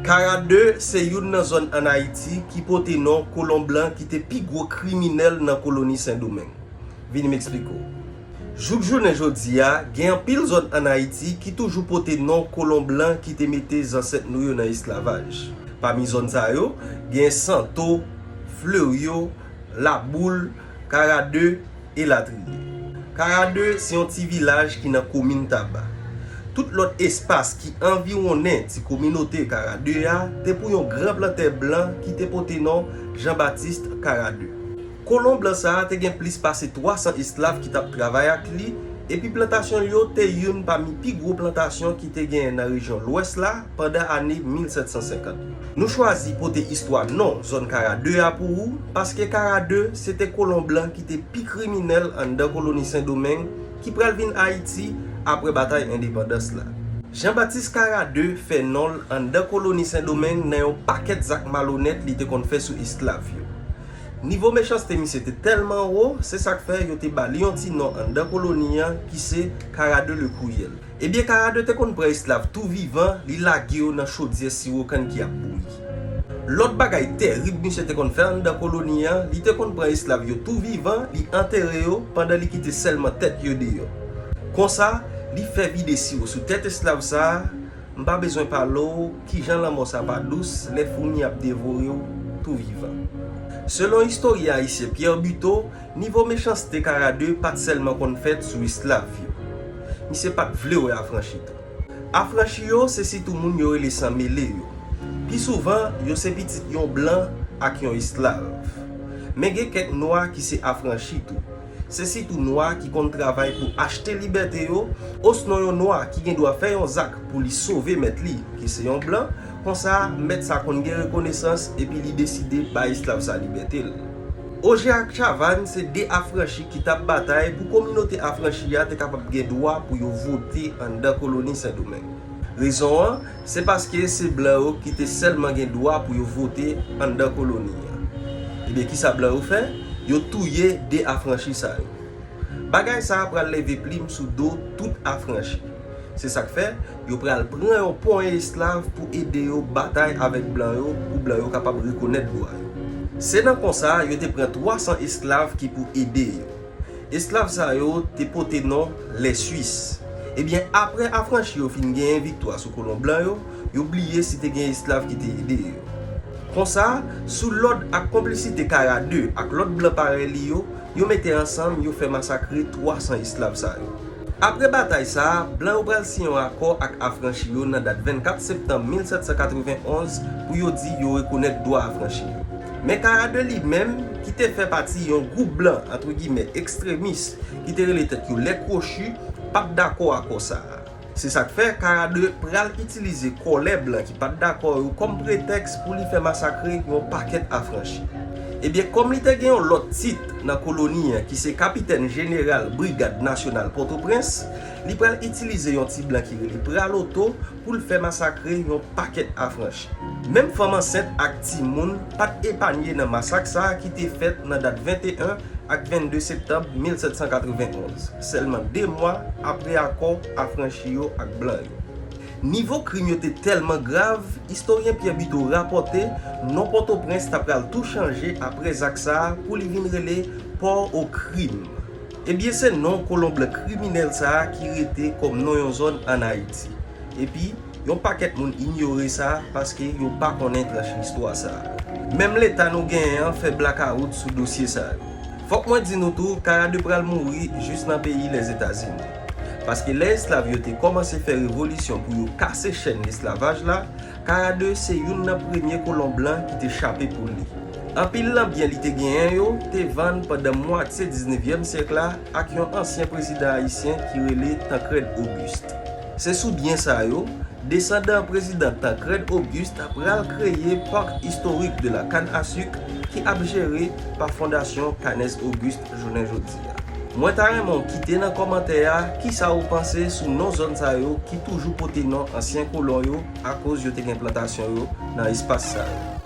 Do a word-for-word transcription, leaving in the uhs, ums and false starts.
Kara de se youn nan zòn ann Ayiti ki pote non kolon blan ki te pi gwo kriminèl nan koloni Sendomeng. Vini m eksplike w. Jouk jounen jodi a, gen anpil zòn ann Ayiti ki toujou pote non kolon blan ki te mete zansèt nou yo nan esklavaj. Pami zòn sa yo, gen Santo, Fleryo, Laboul, Kara de, elatriye. Kara de se yon ti vilaj ki nan komin Taba. Tout lòt espas ki anviwonnen ti kominote Kara de a te pou yon gran plantè blan ki te pote non Jean Baptiste Kara de. Kolon blan sa a te gen plis pase twa san esklav ki t ap travay ak li, epi plantasyon l yo te youn pami pi gwo plantasyon ki te genyen nan rejyon Lwès la pandan ane mil sèt san senkant yo. Nou chwazi pote istwa non zòn Kara de a pou ou, paske Kara de se te kolon blan ki te pi kriminèl anndan koloni Sendomeng ki pral vin Ayiti apre batay endepandans la. Jean Baptiste Kara de fè non l anndan koloni Sendomeng nan yon pakèt zak malonèt li te konn fè sou esklav yo. Nivo mechanste misye te tèlman wo, se sa k fè yo te ba li yon ti non anndan koloni an ki se Kara de le Kriyèl. Ebyen, Kara de te konn pran esklav tou vivan, li lage yo nan chodyè siwo kann ki ap bouyi. Lòt bagay tèrib misye te konn fè anndan koloni an, li te konn pran esklav yo tou vivan, li antere yo pandan li kite sèlman tèt yo deyò. Konsa, li fè vide siwo sou tèt esklav sa a. M pa bezwen pale w kijan lanmò sa pa dous lè foumi ap devore w tou vivan. Selon istoryen ayisyen Pierre Buteau, nivo mechanste Kara de pa t sèlman konn fèt sou esklav yo. Misye pa t vle wè afranchi tou. Afranchi yo se sitou moun yo rele sanmele yo. Pi souvan, yo se pitit yon blan ak yon esklav. Men gen kèk nwa ki se afranchi tou. Se sitou nwa ki konn travay pou achte libète yo, osnon yon nwa ki gen dwa fè yon zak pou li sove mèt li, ki se yon blan, konsa, mèt sa konn gen rekonesans epi li deside bay esklav sa libète l. Ogé ak Chavannes se de afranchi ki t ap batay pou kominote afranchi a te kapab gen dwa pou yo vote anndan koloni Sendomeng. Rezon an, se paske se blan yo ki te sèlman gen dwa pou yo vote anndan koloni an. Ebyen, kisa blan yo fè? Yo touye de afranchi sa yo. Bagay sa a pral leve plim sou do tout afranchi. Se sa k fè, yo pral pran yon ponyen esklav pou ede yo batay avèk blan yo, pou blan yo kapab rekonèt dwa yo. Se nan konsa, yo te pran twa san esklav ki pou ede yo. Esklav sa yo te pote non Les Suisses. Ebyen, apre afranchi yo fin genyen viktwa sou kolon blan yo, yo bliye si te gen esklav ki te ede yo. Konsa, sou lòd ak konplisite Kara de ak lòt blan parèy li yo, yo mete ansanm, yo fè masakre twa san esklav sa yo. Apre batay sa a, blan yo pral siyen yon akò ak afranchi yo nan dat vennkat septanm mil sèt san katrevenn onz pou yo di yo rekonèt dwa afranchi yo. Men Kara de li menm, ki te fè pati yon gwoup blan, antre gimè, ekstremis, ki te rele tèt yo Les Crochus, pa t dakò akò sa a. Se sa k fè Kara de pral itilize kòlè blan ki pa t dakò yo kòm pretèks pou li fè masakre yon pakèt afranchi. Ebyen, kòm li te gen yon lòt tit nan koloni an ki se kapitèn jeneral Brigad Nasyonal Pòtoprens, li pral itilize yon ti blan ki rele Praloto pou l fè masakre yon pakèt afranchi. Menm fanm ansent ak timoun pa t epanye nan masak sa a ki te fèt nan dat venteyen ak vennde septanm mil sèt san katrevenn onz, sèlman de mwa apre akò afranchi yo ak blan yo. Nivo krim yo te tèlman grav, istoryen Pierre Buteau rapòte non Pòtoprens ta pral tou chanje apre zak sa a pou li vin rele Port au Crime. Ebyen, se non kolon blan kriminèl sa a ki rete kòm non yon zòn ann Ayiti. Epi, yon pakèt moun inyore sa paske yo pa konnen tranche istwa sa a. Menm Leta nou genyen an fè blakawout sou dosye sa yo. Fòk mwen di nou tou, Kara de pral mouri jis nan peyi Lèzetazini. Paske lè esklav yo te kòmanse fè revolisyon pou yo kase chèn lesklavaj la, Kara de se youn nan premye kolon blan ki te chape pou li. Anpil nan byen li te genyen yo te vann pandan mwatye diznevyèm syèk la ak yon ansyen prezidan ayisyen ki rele Tancrède Auguste. Se sou byen sa yo, desandan prezidan Tancrède Auguste pral kreye Parc Historique de la Canne à Sucre ki ap jere pa Fondasyon Cannes Auguste jounen jodi a. Mwen ta renmen w kite nan kòmantè a kisa ou panse sou non zòn sa yo ki toujou pote non ansyen kolon yo akoz yo te gen plantasyon yo nan espas sa yo.